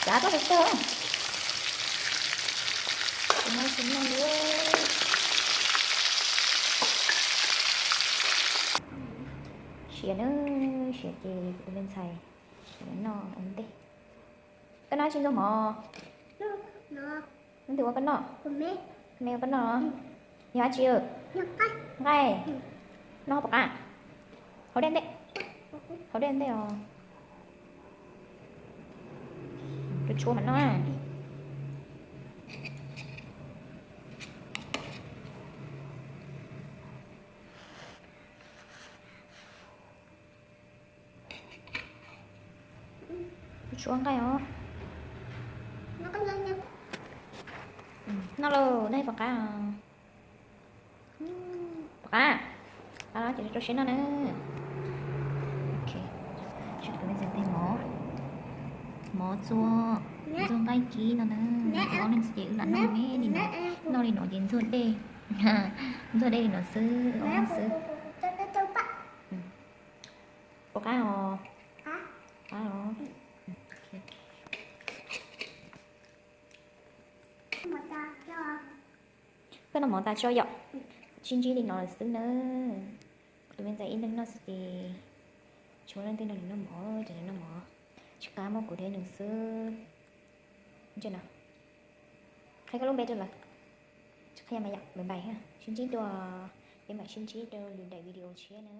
Xav koj tsis tau. Siav na, siav ces kuv tus me ntxhais noj ua ntej. Koj noj tsis ntxuag mov? Leej twg ua koj noj? Me ua koj noj los? Yog dab tsi? Nqaij. Noj pom qab? Haus dej ntej, haus dej ntej os. Tus tshuav mam noj. Tus tshuav nqaij os. Noj lauj, noj pom qab. Pom qab. Qab los ces rau siab noj na. Tus me ntxhais tig mov, mov txua, txua nqaij kib no na. Ob leeg xwb ces wb lam noj me li no. Noj li no ces ntxuag dej, ntxuag dej li no xwb, ob leeg xwb. Pom qab os. Qab os. Koj noj mov tas tso yom. Sib ntsib li no lawm xwb na. Kuv tus me ntxhais ib leeg noj xwb ces tsis muaj leej twg nrog nws noj mov, ces nws noj mov tsis qab, muaj kuv thiab nws xwb. Ntsia no, qhia koj lub npe rau lawv. Tsis qhia mas yom, bye bye. Sib ntsib dua, peb mam sib ntsib rau lwm daim video tshiab na.